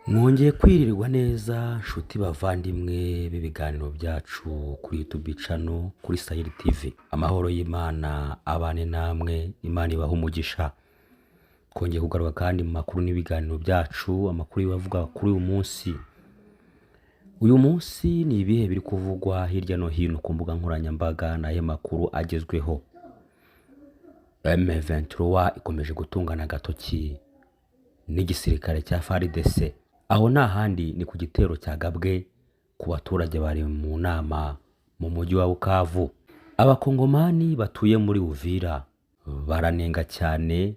Mwongeye kwirirwa neza nshuti bavandimwe b'ibiganiro byacu kuri YouTube channel kuri Sahil TV. Amahoro y'Imana abane namwe, Imana ibahe umugisha. Twongeye kugaruka kandi mu makuru n'ibiganiro byacu, amakuru y'abavuga kuri uyu munsi. Uyu munsi ni ibihe biri kuvugwa hirya no hino ku mbuga nkoranyambaga n'ayo makuru agezweho. M23 ikomeje gutungana agatoki n'igisirikare cya FARDC. Aho nta handi ni ku gitero cyagabwe ku baturage bari mu nama mu mujyi wa Bukavu. Abakongomani batuye muri Uvira baranenga cyane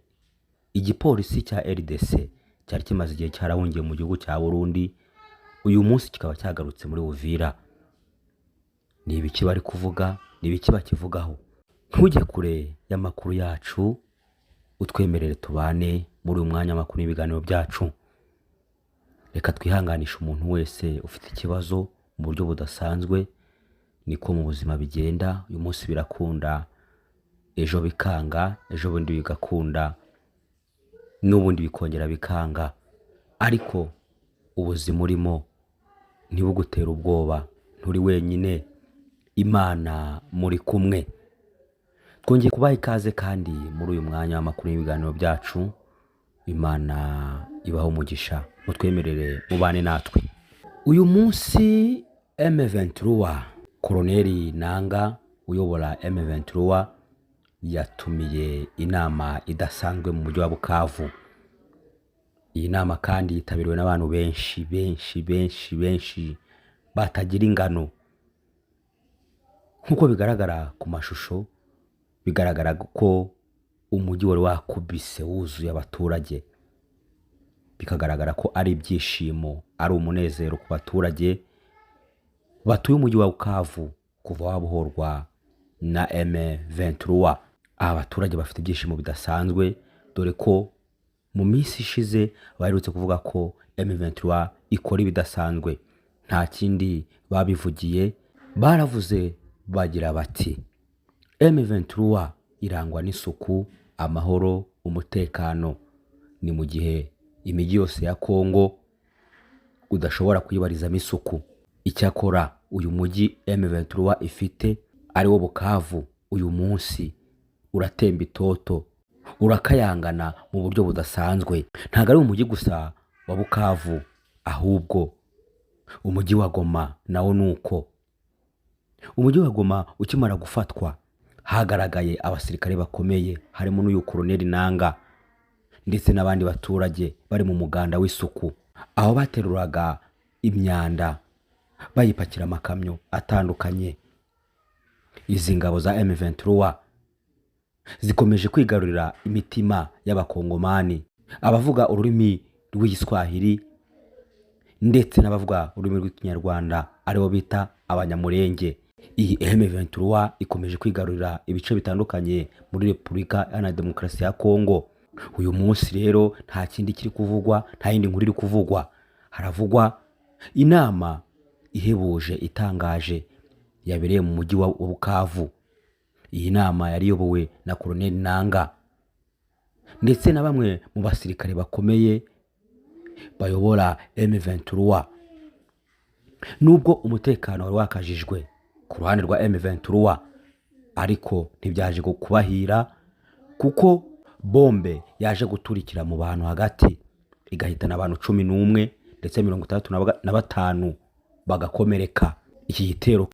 igipolisi cya RDC cyari kimaze igihe cyarahungiye mu gihugu cya Burundi, uyu munsi kikaba cyagarutse muri Uvira. Ni ibiki bari kuvuga? Ni ibiki bakivugaho? Ntujye kure y'amakuru yacu, utwemerere tubane muri uyu mwanya w'amakuru n'ibiganiro byacu. Reka twihanganishe umuntu wese ufite ikibazo mu buryo budasanzwe, niko mu buzima bigenda, uyu munsi birakunda, ejo bikanga, ejo bundi bigakunda, n'ubundi bikongera bikanga. Ariko ubuzima urimo ntibugutere ubwoba, nturi wenyine, Imana muri kumwe. Twongeye kubaha ikaze kandi muri uyu mwanya w'amakuru n'ibiganiro byacu, Imana ibahe umugisha, mutwemerere mubane natwe. Uyu munsi M23, Koloneli Nanga uyobora M23 yatumiye inama idasanzwe mu mujyi wa Bukavu. Iyi nama kandi yitabiriwe n'abantu benshi benshi benshi benshi batagira ingano. Nk'uko bigaragara ku mashusho, bigaragara ko umujyi wari wakubise wuzuye abaturage. Bikagaragara ko ari ibyishimo, ari umunezero ku baturage batuye umujyi wa Bukavu kuva wabohorwa na M23. Aba baturage bafite ibyishimo bidasanzwe, dore ko mu minsi ishize baherutse kuvuga ko M23 ikora ibidasanzwe. Nta kindi babivugiye, baravuze bagira bati: "M23 irangwa n'isuku, amahoro, umutekano. Ni mu gihe imijyi yose ya Kongo udashobora kuyibarizamo isuku. Icyakora uyu mujyi M23 ifite ari wo Bukavu, uyu munsi uratemba itoto, urakayangana mu buryo budasanzwe." Ntabwo ari umujyi gusa wa Bukavu, ahubwo umujyi wa Goma nawo ni uko. Umujyi wa Goma ukimara gufatwa hagaragaye abasirikare bakomeye, harimo n'uyu Koloneli Nanga ndetse n'abandi baturage bari mu muganda w'isuku, aho bateruraga imyanda bayipakira amakamyo atandukanye. Izi ngabo za M23 zikomeje kwigarurira imitima y'Abakongomani, abavuga ururimi rw'Igiswahili ndetse n'abavuga ururimi rw'Ikinyarwanda, aribo bita Abanyamurenge. Iyi M23 ikomeje kwigarurira ibice bitandukanye muri Repubulika Iharanira Demokarasi ya Kongo. Uyu munsi rero nta kindi kiri kuvugwa, nta yindi nkuru iri kuvugwa. Haravugwa inama ihebuje, itangaje, yabereye mu mujyi wa Bukavu. Iyi nama yari iyobowe na Koloneli Nanga ndetse na bamwe mu basirikare bakomeye bayobora M23. Nubwo umutekano wari wakajijwe ku ruhande rwa M23, ariko ntibyaje kubahira, kuko bombe yaje guturikira mu bantu hagati, igahitana abantu 11 ndetse 65 bagakomereka. Iki gitero